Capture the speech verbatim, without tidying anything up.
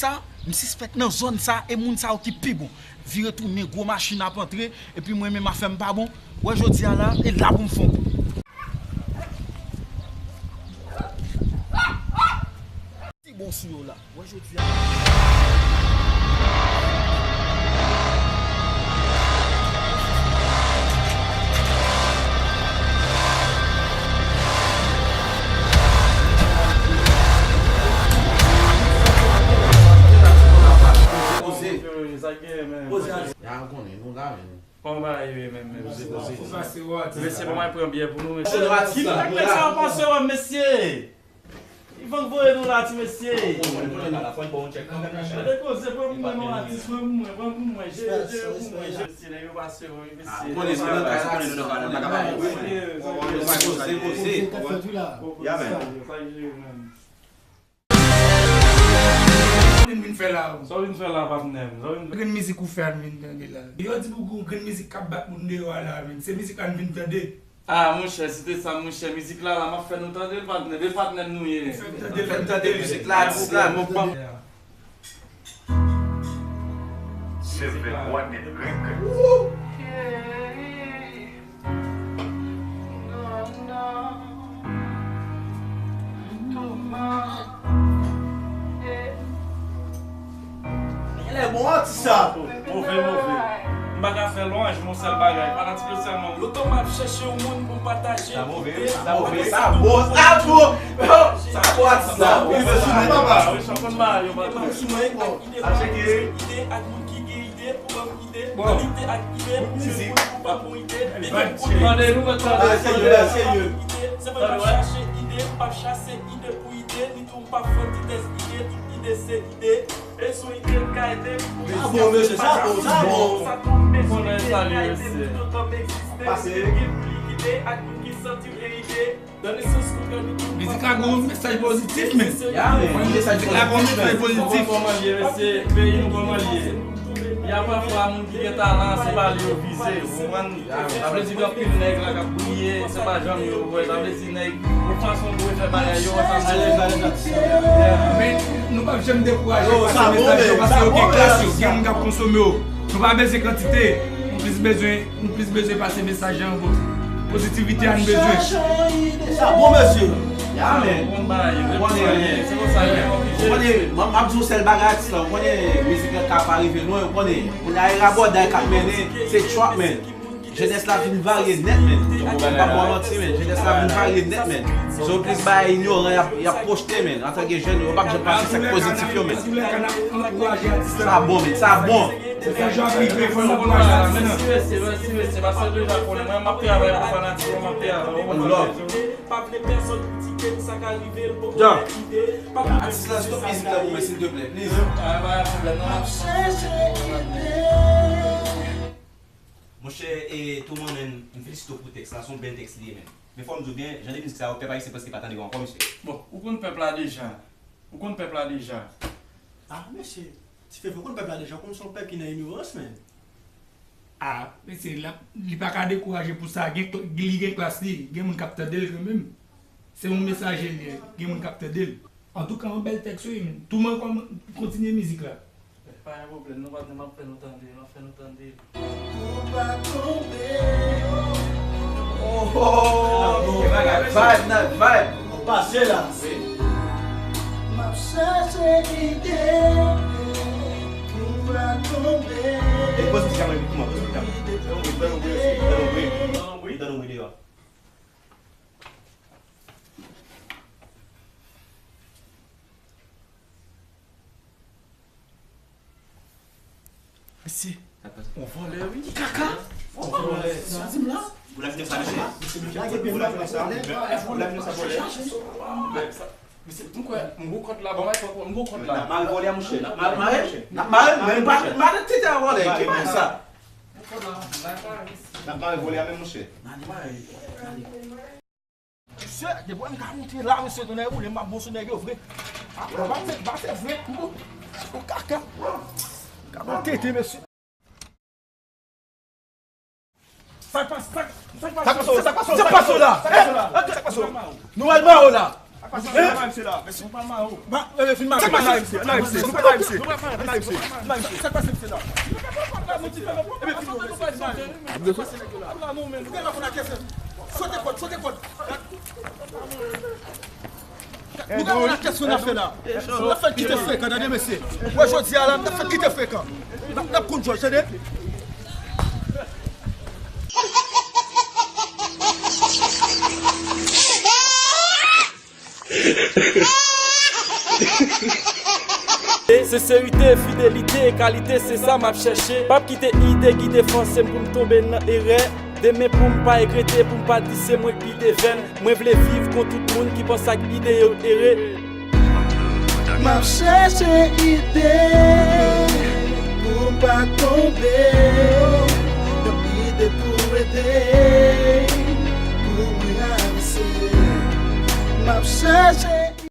ta, m sispèk nan zòn sa, e moun sa yo ki pi bon. Vire tounen, gwo machin ap antre, epi mwen menm afè m pa bon. Wè jodi a la, e la pou m fè yon kou. Ti bon sou yo la. Wè jodi a. Poze. Poze. Ya konnen, nou la menm. Kòman bagay yo ye menm, menm? Poze, poze. Mesye, bon, mwen pran byè pou nou, mesye. Poze, poze. Ki nèg sa yo panse wè, mesye? Ivan voye nou la, ti mesye. Mwen konnen la, la fò l ba w yon tchèk kanmenm, monchè. Gade koze, pran pou mwen, non, atis, pran pou mwen, pran pou mwen, je, je pou mwen, je. Mesye, nèg yo pa serye, mesye. Ah, ou konnen, se nan kay la, se nan kay la, nou pa ka pale. Poze, poze. Ya, men. Sa w vin, vin fè la, ou? Sa w vin fè la, patnè m? Sa w vin fè? Grenn mizik ou fè a n vin tande la. Yo di pou grenn mizik k ap bat moun deyò a la, men se mizik la n vin tande. Ah, monchè, si te sa, monchè, mizik la, la, m ap fè nou tande l, patnè. Bèl patnè m nou ye. Fè n tande l, fè n tande mizik la, atis la. Seven one and Rick. Genlè bon atis sa. Move, move. M pa ka fè lwanj, yon sèl bagay. Fanatik yo sèlman. Lontan m ap chèche yon moun pou m pataje. Sa move, sa move, sa bon, sa bon. Sa bon atis sa. Wi, mesye, papa. Wi, chanpyon m ba yo, patnè. Ap cheke. Ide ak moun ki gen ide pou ban m ide. Bon. Kalite ak ide, mizik pou ban m bon ide. Ide pou ide. Tande nou, tande. Ide, se mwen k ap chache ide, m p ap chase ide pou ide, ni tou m p ap fè ti tès ide, tout ide se ide. Bezwen ide l ka ede m pou ide. Sa bon, mesye, sa bon, sa bon. Sa tou bezwen ide l ka ede m tout otan m egziste. Pase. Gen pli ide ak moun ki santi m erite. Mizik la gen yon mesaj pozitif, men. Ya, men, mesaj pozitif, men. Mizik la gen yon mesaj pozitif. Kòman l ye, mesye? Peyi nou kòman l ye? Y a pafwa moun ki gen talan, se pa li yo vize, ou konprann? Sa vle di gen anpil nèg la k ap briye, se pa janm yo wè. Sa vle di nèg, yon fason dwe fè bagay yo, sa vle di. Men, nou p ap janm dekouraje pase mesaj yo, paske yo gen klas yo, gen moun k ap konsome yo. Nou pa bezwen kantite, nou plis bezwen Nou plis bezwen pase mesaj an, bon. Pozitivite a n bezwen. Chache ide. Sa bon, mesye. Ya, men. Ou konnen, ou konnen, m ap di yon sèl bagay atis la, ou konnen mizik la ka pa rive lwen, ou konnen. Kounye a e rabòday k ap mennen, se trap, men. Jenès la vin varye nèt, men. M p ap ba w manti, men. Jenès la vin varye nèt, men. Se yon plis bagay inyoran y ap, y ap pwojte, men. Antanke jèn, yo p ap janm pase sa k pozitif yo, men. Sa bon, men. Sa bon. Se sa jan ap rive, fò n ankouraje atis lan. Mèsi, mèsi, mèsi, mèsi. Paske deja konnen mwen, m ap travay pou fanatik mwen, m ap travay pou fanatik mwen. Pa vle pèsonn kritike m, sa ka rive, l poko gen ide. Pa vle atis lan, stop mizik la pou mwen, silteplè, please. Ah, pa gen pwoblèm, non. M ap chèche ide. Monchè, e, Toman, men, m felisite w pou tèks la, se yon bèl tèks li ye, men. Men fò m di w byen, jan de mizik sa yo, pèp ayisyen prèske pa tande yo ankò, mesye. Bon, ou konn pèp la deja. Ou konn pèp la deja. Ah, mesye. Ti Fefo konn pèp la deja, kòm se yon pèp ki nan inyorans, men. Ah, mesye, l ap, li pa ka dekouraje pou sa. Gen, li gen klas li, gen moun k ap tande l kanmenm. Se yon mesaje li ye, gen moun k ap tande l. Antouka, yon bèl tèks, wi, men. Touman, kòman, kontinye mizik la. Pa gen pwoblèm, non, patnè, m ap fè nou tande, m ap fè nou tande. Ou pa tonbe. Oh, oh, oh, oh. Vibe, nan vibe. Ou pase la. M ap chache ide pou m pa tonbe. E poz pitit la mwen, kouman, poz pitit la. Fè yon bri, fè yon bri, fè yon bri. Fè yon bri deyò. Mesye, on vòlè, wi. Ki kaka? On vòlè. Sa di m la? Ou la fè sa, mesye? Ou la fè sa? Ou la fè sa, vòlè? Mesye, m kwè, m gwo kont la, bon, m gwo kont la. N ap mare vòlè a, monchè. N ap mare, n ap mare, men pa, pa nan tete a vòlè, ki bagay sa? N ap mare vòlè a menm, monchè. N ale mare. Mesye, depi m ka monte la, mesye, tonnè boule, m ap bon sou nèg yo vre. Apa, pa fè, pa fè vre, m bon. Ou kaka. Kaka tete, mesye. Sa k pase, sa k, sa k pase? Sa k pase, sa k pase, sa k pase la? Sa k pase la? Eh, sa k pase la? Nou al mare w la. Pase nan misye la. Ba, eh, fin mare. Sa k pase? Nan misye, nan misye. Sa k pase, misye la? Ebe, fin mare. Sote kòd, sote kòd. Nou gen yon lakès nou ap fè la. Nou ap fè l kite frekan, tande mesye. Wè jodi a la, nou ap fè l kite frekan. N ap, n ap konn jòj, tande. Senserite, fidelite, kalite, se sa m ap chèche. P ap kite ide ki defanse m pou m tonbe nan erè. Demen pou m pa egrete, pou m pa di se mwen k pi devèn. Mwen vle viv kon tout moun ki panse ak ide yo ere. M ap chèche ide pou m pa tonbe. Yon ide pou ede, pou mwen avanse. M ap chèche